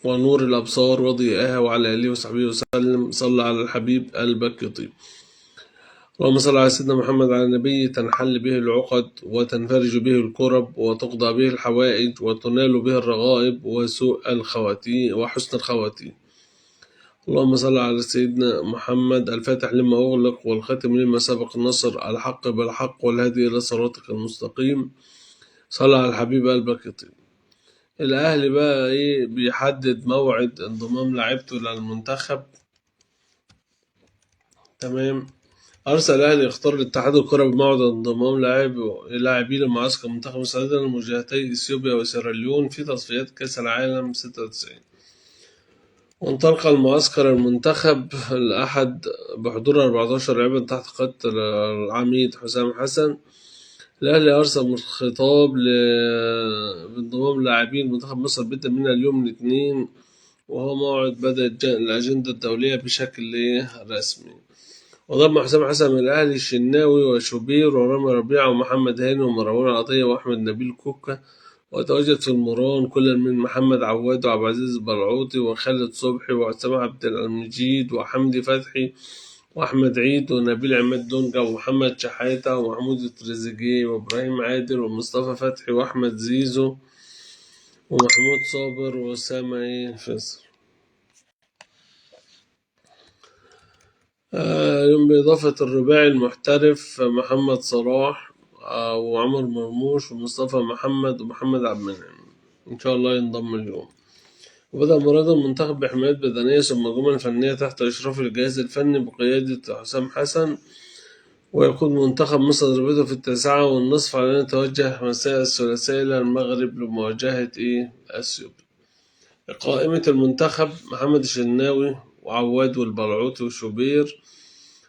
ونور الأبصار وضيائها وعلى آله وصحبه وسلم. صلى على الحبيب قلبك يطيب. اللهم صل على سيدنا محمد على النبي تنحل به العقد وتنفرج به الكرب وتقضى به الحوائج وتنال به الرغائب وسوء الخواتيم وحسن الخواتيم. اللهم صل على سيدنا محمد الفاتح لما أغلق والخاتم لما سبق النصر الحق بالحق والهادي إلى صراطك المستقيم. صل على الحبيب قلبك يطيب. الأهلي بقى إيه بيحدد موعد انضمام لاعيبته للمنتخب. تمام. أرسل الأهلي اختار لاتحاد الكرة بموعد انضمام لاعبيه لمعسكر منتخب مصر لمواجهتي إثيوبيا وسيراليون في تصفيات كأس العالم 96. وانطلق المعسكر المنتخب الأحد بحضور 14 لاعبا تحت قيادة العميد حسام حسن. الأهلي أرسل خطاب بانضمام لاعبين منتخب مصر بدءا من اليوم الاثنين، وهو موعد بدء الأجندة الدولية بشكل رسمي. وضم حسام حسن من الأهلي الشناوي وشوبير ورامي ربيعة ومحمد هاني ومروان عطية وأحمد نبيل كوكا، وتواجد في المران كل من محمد عواد وعبد العزيز البلعوطي وخالد صبحي وحسام عبد المجيد وحمدي فتحي وأحمد عيد ونبيل عماد دونجا ومحمد شحاتة ومحمود تريزيجيه وإبراهيم عادل ومصطفى فتحي وأحمد زيزو ومحمود صابر وأسامة فيصل. يوم بإضافة الرباعي المحترف محمد صلاح وعمر مرموش ومصطفى محمد ومحمد عبد المنعم، إن شاء الله ينضم اليوم. وبدأ مراد المنتخب بحمايات بدنية ثم جمل فنية تحت إشراف الجهاز الفني بقيادة حسام حسن. ويقود منتخب مصر ضربته في 9:30 على أن يتوجه مساء الثلاثاء إلى المغرب لمواجهة أثيوبيا. قائمة المنتخب: محمد الشناوي وعواد والبلعوطي وشوبير،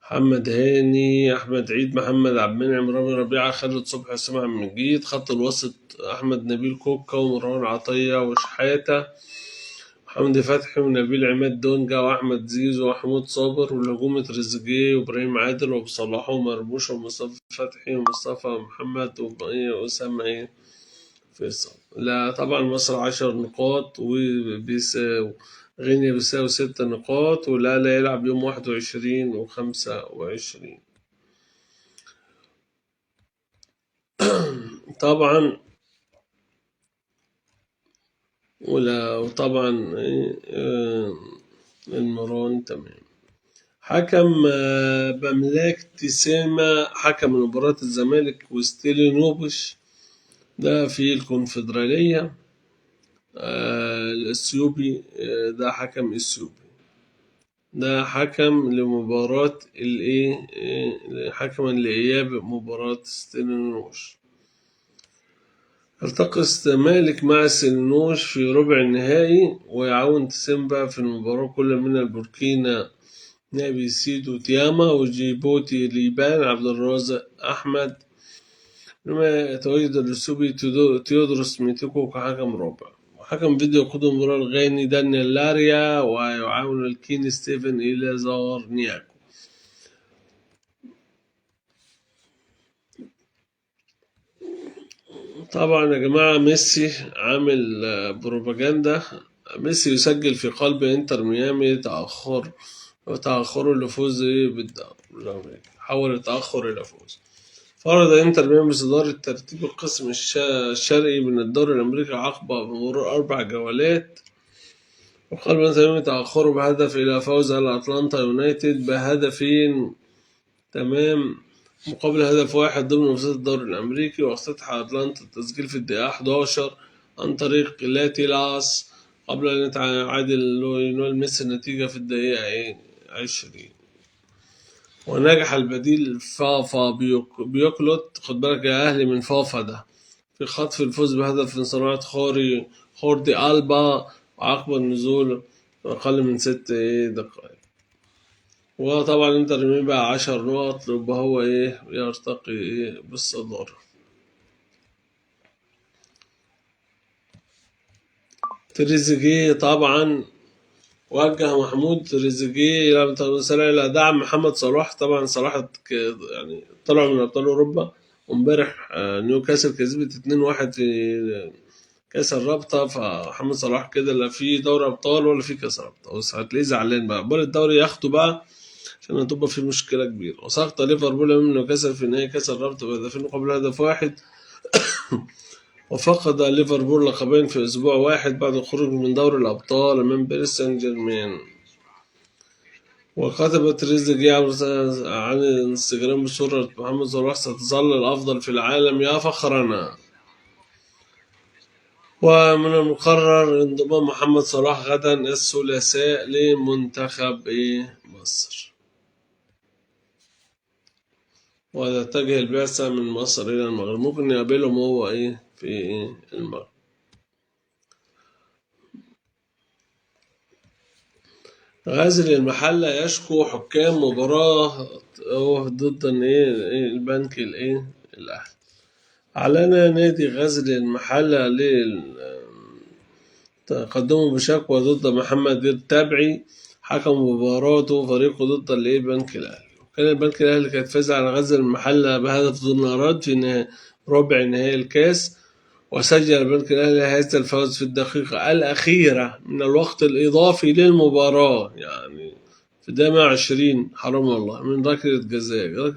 محمد هاني، أحمد عيد، محمد عبد المنعم، رامي ربيعة، خالد صبحي، حسام عبد المجيد. خط الوسط: أحمد نبيل كوكا ومروان عطية وشحاتة، حمدي فتحي ونبيل عماد دونجا وأحمد زيزو ومحمود صابر. والهجوم: تريزيجيه وإبراهيم عادل وأبو صلاح ومرموش ومصطفى فتحي ومصطفى محمد وأسامة فيصل. لا طبعا مصر 10 نقاط وبيساوي غينيا بيساوي 6 نقاط، والأهلي يلعب يوم 21 و25. طبعا وطبعا المران. تمام. حكم بملاك تسيما حكم مباراة الزمالك وستيلينوبش ده في الكونفدرالية. الأثيوبي، ده حكم اثيوبي، ده حكم لمباراة الايه، حكما لإياب مباراة ستيلينوش. التقى الزمالك مع ستيلينوش في ربع النهائي، ويعاون تسيمبا في المباراة كل من البوركينا نابي سيدو تياما وجيبوتي ليبان عبد الرازق أحمد. لما يتواجد الأثيوبي تيودروس ميتيكو كحكم رابع. وحكم فيديو يقود المباراة الغاني دانيال لاريا، ويعاون الكيني ستيفن إليزار نياكو. طبعا يا جماعة ميسي عامل بروباجندا. ميسي يسجل في قلب انتر ميامي تأخره لفوز بالدوري الأمريكي، حول التأخر إلى فوز. فرض انتر ميامي صدارة ترتيب القسم الشرقي من الدوري الأمريكي عقب مرور 4 جولات. وقلب انتر ميامي تأخره بهدف إلى فوز على أتلانتا يونايتد بهدفين، تمام، مقابل هدف واحد ضمن منافسات الدوري الأمريكي. وافتتح أتلانتا التسجيل في الدقيقة 11 عن طريق لاتيلاس قبل أن يتعادل ليونيل ميسي النتيجة في الدقيقة 20. ونجح البديل فافا بيوكلوت، خد بالك يا أهلي من فافا ده، في خطف الفوز بهدف من صناعة خوردي ألبا وعقب النزول أقل من 6 دقائق. وطبعا انتر ميامي بقى 10 نقط، يبقى هو يرتقي بالصدارة. تريزيجيه طبعا وجه محمود تريزيجيه يلعب إلى دعم محمد صلاح. طبعا صلاح طلع من أبطال أوروبا، وامبارح نيوكاسل كسبت 2-1 كاس الرابطة. فمحمد صلاح كده لا في دوري ابطال ولا في كاس رابطه، بس هتلاقيه زعلان بقى، بل الدوري ياخده بقى عشان هتبقى في مشكلة كبيرة. وسقط ليفربول امام نيوكاسل في نهائي كاس الرابطة بهدفين مقابل هدف واحد. وفقد ليفربول لقبين في اسبوع واحد بعد الخروج من دوري الابطال امام باريس سان جيرمان. وكتب تريزيجيه عن الانستجرام بصورة محمد صلاح: ستظل الأفضل في العالم يا فخرنا. ومن المقرر انضمام محمد صلاح غدا الثلاثاء لمنتخب مصر، وتتجه البعثة من مصر إلى المغرب، ممكن يقابلهم هو في المغرب. غازل المحلة يشكو حكام مباراة ضد البنك الأهلي. أعلن نادي غزل المحلة تقدمه بشكوى ضد محمد التابعي حكم مباراته فريقه ضد البنك الأهلي. وكان البنك الأهلي كانت فاز على غزل المحلة بهدف دون رد في ربع نهائي الكاس، وسجل البنك الأهلي هذا الفوز في الدقيقة الأخيرة من الوقت الإضافي للمباراة، يعني في الدقيقة 120، حرام والله، من ركلة جزاء.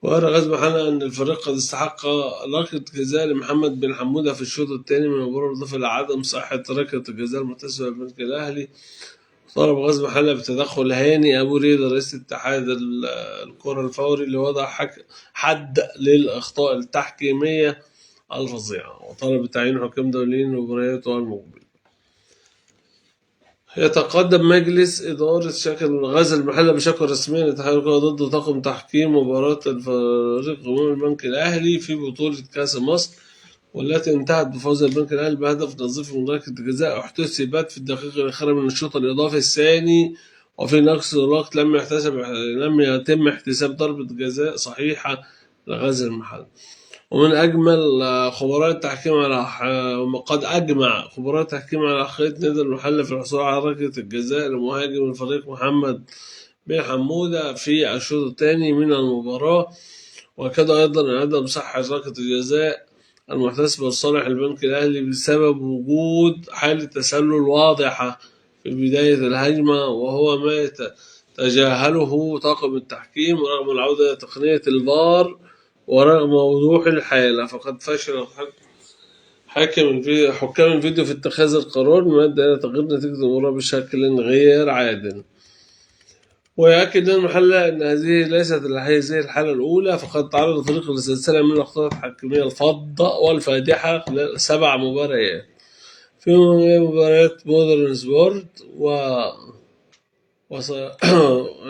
وأرى غزل المحلة أن الفريق قد استحق ركلة جزاء لمحمد بن حمودة في الشوط الثاني من المباراة، بالإضافة إلى عدم صحة ركلة الجزاء المحتسبة للبنك الأهلي. طلب غزل المحلة بتدخل هاني أبو ريدة رئيس اتحاد الكرة الفوري لوضع حد للأخطاء التحكيمية الفظيعة، وطلب بتعيين حكام دوليين لمبارياته المقبلة. يتقدم مجلس إدارة شكل غزل المحلة بشكوى رسمية لاتحاد الكرة ضد طاقم تحكيم مباراة الفريق أمام البنك الأهلي في بطولة كأس مصر، والتي انتهت بفوز البنك الأهلي بهدف نظيف من ركلة جزاء احتسبت في الدقيقة الأخيرة من الشوط الإضافي الثاني، وفي نفس الوقت لم يتم احتساب ضربة جزاء صحيحة لغزل المحلة. ومن أجمل خبراء التحكيم على قد أجمع خبراء التحكيم على أحقية نادي المحلة في الحصول على ركلة الجزاء لمهاجم الفريق محمد بن حمودة في الشوط الثاني من المباراة، وأكد أيضا عدم صحة ركلة الجزاء المحتسبة لصالح البنك الأهلي بسبب وجود حالة تسلل واضحة في بداية الهجمة، وهو ما تجاهله طاقم التحكيم رغم العودة لتقنية الفار ورغم وضوح الحالة. فقد فشل حكام الفيديو في اتخاذ القرار مما أدى إلى تغيير نتيجة المباراة بشكل غير عادل. ويؤكد المحلة أن هذه ليست هذه الحالة الأولى، فقد تعرض الفريق لسلسلة من الأخطاء التحكيمية الفظة والفادحة خلال 7 مباريات، في مباريات مودرن سبورت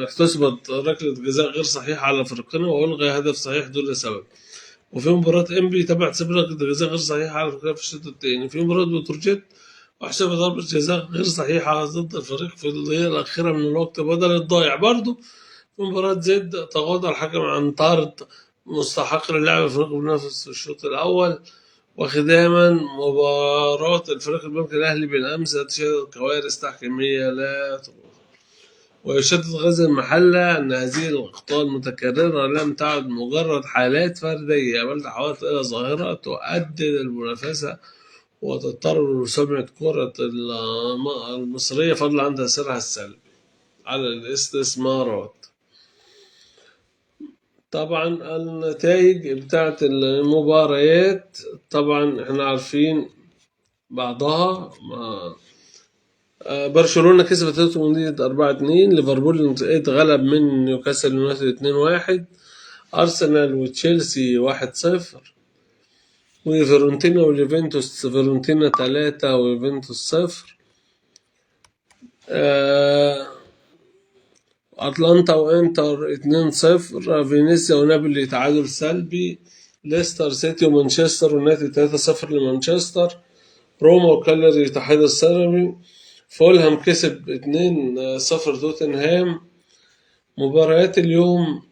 احتسبت ركلة جزاء غير صحيحة على فريقنا وألغي هدف صحيح دون سبب، وفي مباراة إنبي تم احتساب ركلة جزاء غير صحيحة على فريقنا في الشوط الثاني، في مباراة بتروجيت احتسبت ضربة جزاء غير صحيحة ضد الفريق في الدقيقة الأخيرة من الوقت بدل الضايع. برضه في مباراة زد تغاضى الحكم عن طرد مستحق للاعب الفريق بنفس في الشوط الأول. وختاما مباراة الفريق البنك الأهلي بالأمس تشهد كوارث تحكيمية لا تغفر. ويشدد غزل المحلة أن هذه الأخطاء المتكررة لم تعد مجرد حالات فردية، بل تحولت إلى ظاهرة تؤدي للمنافسة وتضطر سمعة كرة المصرية فضلا عن تأثيرها السلبي على الاستثمارات. طبعا النتائج بتاعت المباريات طبعا احنا عارفين بعضها. برشلونة كسبت دورتموند 4-2، ليفربول اتغلب من نيوكاسل يونايتد 2-1، أرسنال وتشيلسي 1-0، وفيورنتينا واليوفنتوس فيورنتينا 3 ويوفنتوس 0، أتلانتا وإنتر 2-0، فينيسيا ونابولي تعادل سلبي، ليستر سيتي ومانشستر يونايتد 3-0 لمانشستر، روما وكالياري تعادل سلبي، فولهام كسب 2-0 توتنهام. مباريات اليوم: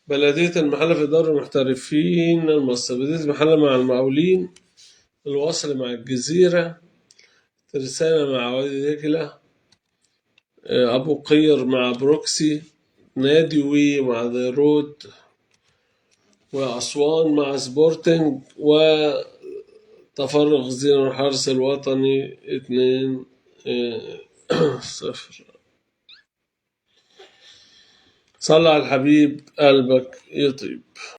بلدية المحلة في دوري المحترفين المصري، بلدية المحلة مع المقاولين، الوصل مع الجزيرة، ترسانة مع وادي دجلة، أبو قير مع بروكسي، نادي وي مع ديروت، وأسوان مع سبورتنج، تفرق زينة والحرس الوطني 2-0. صلى على الحبيب قلبك يطيب.